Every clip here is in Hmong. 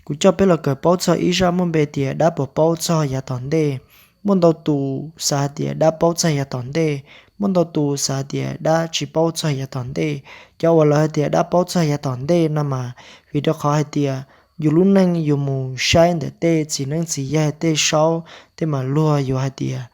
Kuv coj peb los kawm paub txog ib zaj muaj npe tias dab puas paub txog yav tom ntej. Muaj ntau tus xav hais tias dab paub txog yav tom ntej, muaj ntau tus xav hais tias dab tsis paub txog yav tom ntej. Cov uas lawv hais tias dab paub txog yav tom ntej no mas vim rau qhov hais tias yus lub neej yus mus saib ntawm tej txiv neeb txiv yaig tej saub tej mas luag yuav hais tias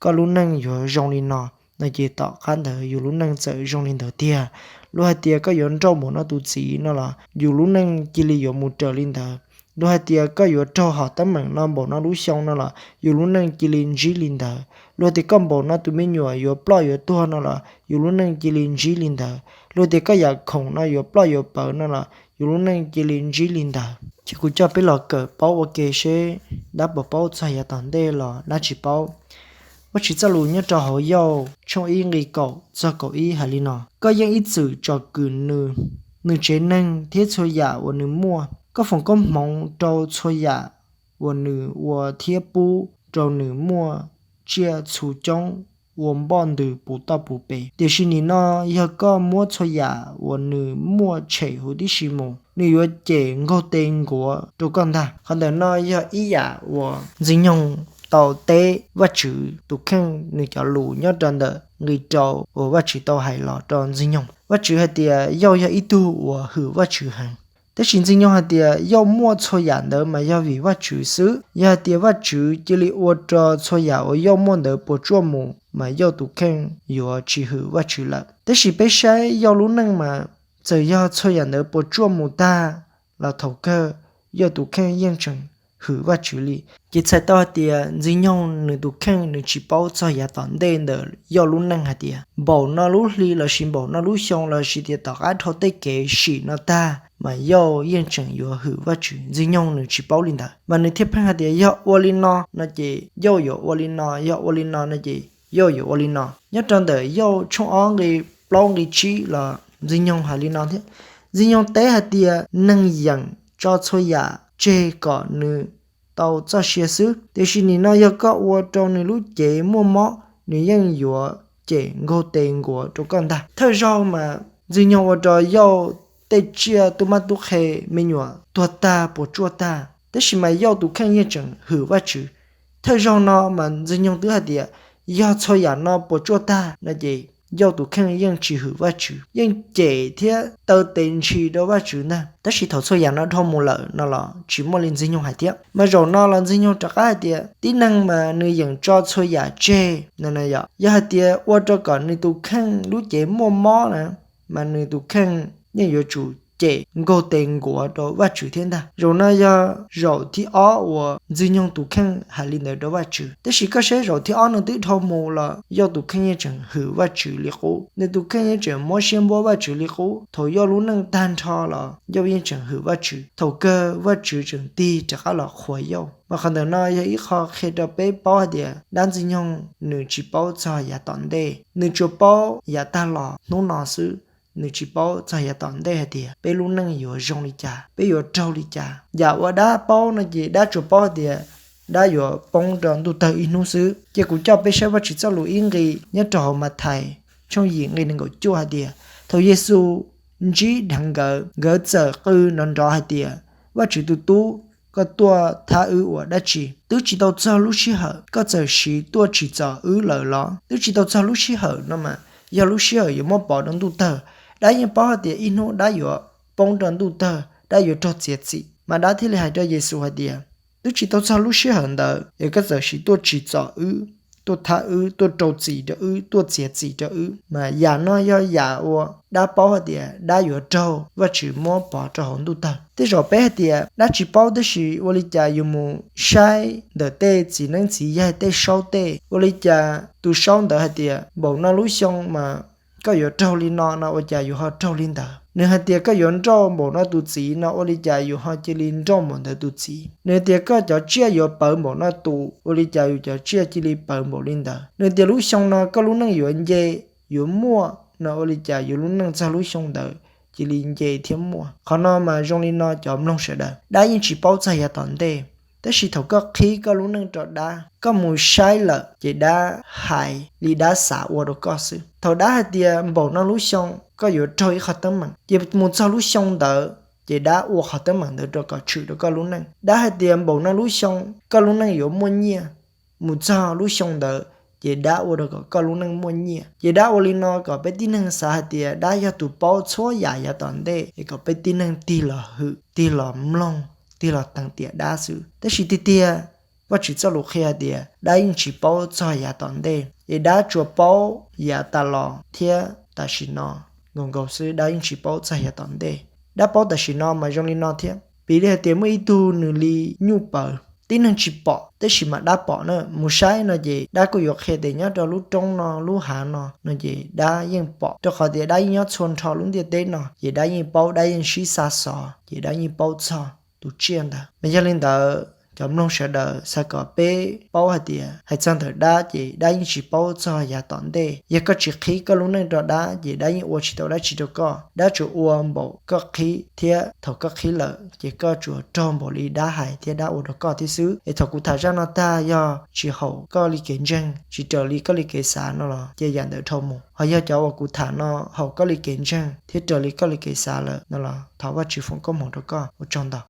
koj lub neej yuav zoo li no, no ces tom qab ntawd yus lub neej txawm zoo li ntawd tiag. Luag hais tias koj yuav nrauj npaum no tus txiv no los yus lub neej cia li yuav mus raws li ntawd. Luag hais tias koj yuav raug hom teeb meem no npaum no lub xyoo no los yus lub neej cia li ntsib li ntawd. Luag tias koj npaum no tus me nyuam yuav ploj yuav tuag no los yus lub neej cia li ntsib li ntawd. Luag tias koj yam khoom no yuav ploj yuav pawv no los yus lub neej cia li ntsib li ntawd. Ces kuv coj peb los kawm paub ua ke seb dab puas paub txog yav tom ntej los dab tsis paub. Vajtswv txoj lus nyob rau hauv Yauj tshooj ib nqi kaum txog kaum ib hais li no: Koj yeej ib txwm tsom kwm nws, nws tsev neeg thiab txhua yam uas nws muaj. Koj foom koob hmoov rau txhua yam uas nws ua thiab pub rau nws muaj tsiaj txhu coob ua npoj ntws puv toj puv pes. Tiam sis nim no yog koj muab txhua yam uas nws muaj tshem huv tib si mus, nws yuav cem nkaug tes nkuav rau koj ntag. Qhov ntawm no yog ib yam uas Ntxwg Nyoog tau teb Vajtswv tus kheej nws cov lus nyob rau ntawm nqi rau uas Vajtswv tau hais los rau Ntxwg Nyoog. Vajtswv hais tias Yauj yog ib tug uas hwm Vajtswv heev. Tab sis Ntxwg Nyoog hais tias Yauj muaj txhua yam ntawd mas yog vim Vajtswv xwb. Yog hais tias Vajtswv cia li ua rau txhua yam uas Yauj muaj ntawd puas tsuaj mus mas Yauj tus kheej yuav tsis hwm Vajtswv lawm. Tab sis peb saib Yauj lub neej mas txawm yog txhua yam ntawd puas tsuaj mus tag los thaum kawg Yauj tus kheej yeej tseem hwm Vajtswv li. Ces txhais tau hais tias Ntxwg Nyoog nws tus kheej nws tsis paub txog yav tom ntej ntawm Yauj lub neej hais tias npaum no lub hli lossis npaum no lub xyoo lossis tias tom qab dhau tej kev sim no tag mas Yauj yeej tseem yuav hwm Vajtswv. Ntxwg Nyoog nws tsis paub li ntawd mas nws thiaj pheej hais tias yog ua li no no ces Yauj yuav ua li no, yog ua li no no ces Yauj yuav ua li no. Nyob rau ntawm Yauj tshooj ob nqi plaub nqi tsib los Ntxwg Nyoog hais li no thiab. Ntxwg Nyoog teb hais tias neeg yeem tso txhua yam tseg kom nws tau txoj sia xwb, tiam sis nim no yog koj ua rau nws lub cev muaj mob, nws yeej yuav cem nkaug tes nkuav rau koj ntag. Thawj zaug mas Ntxwg Nyoog ua rau Yauj tej tsiaj tub mab tub qhe me nyuam tuag tag puas tsuaj tag, tab sis mas Yauj tus kheej yeej tseem hwm Vajtswv. Thawj zaug no mas Ntxwg Nyoog twb hais tias yog txhua yam no puas tsuaj tag no ces Yauj tus kheej yeej tsis hwm Vajtswv, yeej cem thiab taw tes ntshis rau Vajtswv ntag. Tab sis thaum txhua yam no dhau mus lawm no los tsis muaj li Ntxwg Nyoog hais thiab. Mas zaum no los Ntxwg Nyoog rov qab hais tias tib neeg mas nws yeem tso txhua yam tseg no, yog hais tias ua rau kom nws tus kheej lub cev muaj mob na, mas nws tus kheej yeej yuav tsum cem nkaug tes nkuav rau Vajtswv thiab ntag. Zaum no yog zaum thib ob uas Ntxwg Nyoog tus kheej hais li ntawd rau Vajtswv. Tab sis koj saib zaum thib ob no twb dhau mus los Yauj tus kheej yeej tseem hwm Vajtswv li qub, nws tus kheej yeej tseem muab siab npuab Vajtswv li qub. Thaum Yauj lub neej tag nrho los Yauj yeej tseem hwm Vajtswv. Thaum kawg Vajtswv tseem tig rov qab los qhuas Yauj. Mas qhov ntawm no yog ib qho qhia rau peb paub hais tias dab Ntxwg Nyoog nws tsis paub txog yav tom ntej, nws tsuas paub yav tag los hnub no xwb. Nws tsis paub txog yav tom ntej hais tias peb lub neej yuav zoo li cas, peb yuav raug li cas. Yam uas dab paub no ces dab tsuas paub hais tias dab yuav poob rau ntuj tawg ib hnub xwb. Ces kuv coj peb saib Vajtswv txoj lus ib nqi nyob rau hauv Mathais tshooj yim nqi nees nkaum cuaj hais tias thaum Yexus ntsib dheev nkawd, nkawd txawm qw nrov nrov hais tias, Vajtswv tus Tub, koj tuaj thab wb ua dab tsi? Twb tsis tau txog lub sij hawm, koj txawm siv tuaj tsim txom wb lawm los? Twb tsis tau txog lub sij hawm no mas yog lub sij hawm yuav muab pov rau ntuj tawg. Dab yeej paub hais tias ib hnub dab yuav poob rau ntuj tawg, dab yuav raug txiav txim, mas dab thiaj li hais rau Yexus hais tias, Twb tsis tau txog lub sij hawm ntawd es koj txawm siv tuaj tsim txom wb, tuaj thab wb, tuaj rau txim rau wb, tuaj txiav txim rau wb. Mas yam no yog yam uas dab paub hais tias dab yuav raug Vajtswv muab pov rau hauv ntuj tawg. Tej zaum peb hais tias dab tsis paub, tab sis ua li cas yus mus saib ntawm tej txiv neeb txiv yaig tej saub tej, ua li cas tus saub ntawd hais tias npaum no lub xyoo mas koj yuav raug li no no ua cas yus ho raug li ntawd. Nws hais tias koj yuav nrauj npaum no tus txiv no ua li cas yus ho cia li nrauj npaum ntawd tus txiv. Nws tias koj cov tsiaj yuav pawv npaum no tus, ua li cas yus cov tsiaj cia li pawv npaum li ntawd. Nws tias lub xyoo no koj lub neej yuav nce, yuav muaj no ua li cas yus lub neej txog lub xyoo ntawd cia li nce thiab muaj. Qhov no mas zoo li no cov mloog sawv daws, dab yeej tsis paub txog yav tom ntej. Tab sis thaum koj qhib koj lub neej rau dab, koj mus saib lawm ces dab hais li dab xav ua rau koj xwb. Thaum dab hais tias npaum no lub xyoo koj yuav raug ib qho teeb meem, ces mus txog lub xyoo ntawd ces dab ua qhov teeb meem ntawd rau kom tshwm rau koj lub neej. Dab hais tias npaum no lub xyoo koj lub neej yuav muaj nyiaj, mus txog lub xyoo ntawd ces dab ua rau kom koj lub neej muaj nyiaj. Ces dab ua li no kom peb tib neeg xav hais tias dab yog tus paub txhua yam yav tom ntej, es kom peb tib neeg tig los hwm, tig los mloog, tig los tees tiam dab xwb. Tab sis tiag tiag, Vajtswv txoj lus qhia hais tias dab yeej tsis paub txog yav tom ntej, es dab tsuas paub yav tas los thiab tam sim no nkaus nkaus xwb, dab yeej tsis paub txog yav tom ntej. Dab paub tam sim no mas zoo li no thiab. Piv li hais tias muaj ib tug nws li nyuj paws, tib neeg tsis pom tab sis mas dab pom na, mus saib no ces dab kuj yuav qhia tias nyob rau lub roob no lub hav no no ces dab yeej pom, rau qhov tias dab yeej nyob txhua nrho lub ntiaj teb no, ces dab yeej paub, dab yeej sib xa xov, ces dab yeej paub txog tus tsiaj ntawd. Mas yog li ntawd cov mloog sawv daws, xav kom peb paub hais tias hais txog ntawm dab ces dab yeej tsis paub txog yav tom ntej. Yog koj tsis qhib koj lub neej rau dab ces dab yeej ua tsis tau dab tsi rau koj. Dab tsuas ua npaum koj qhib thiab thaum koj qhib lawm ces koj tsuas raug npaum li dab hais thiab dab ua rau koj thiab xwb. Es thaum kuv tham zaj no tag, yog tsis haum koj li kev ntseeg, tsis raws li koj li kev xav no los cia yam ntawd dhau mus. Ho yog cov uas kuv tham no haum koj li kev ntseeg thiab raws li koj li kev xav lawm no los thov Vajtswv foom koob hmoov rau koj. Ua tsaug ntau.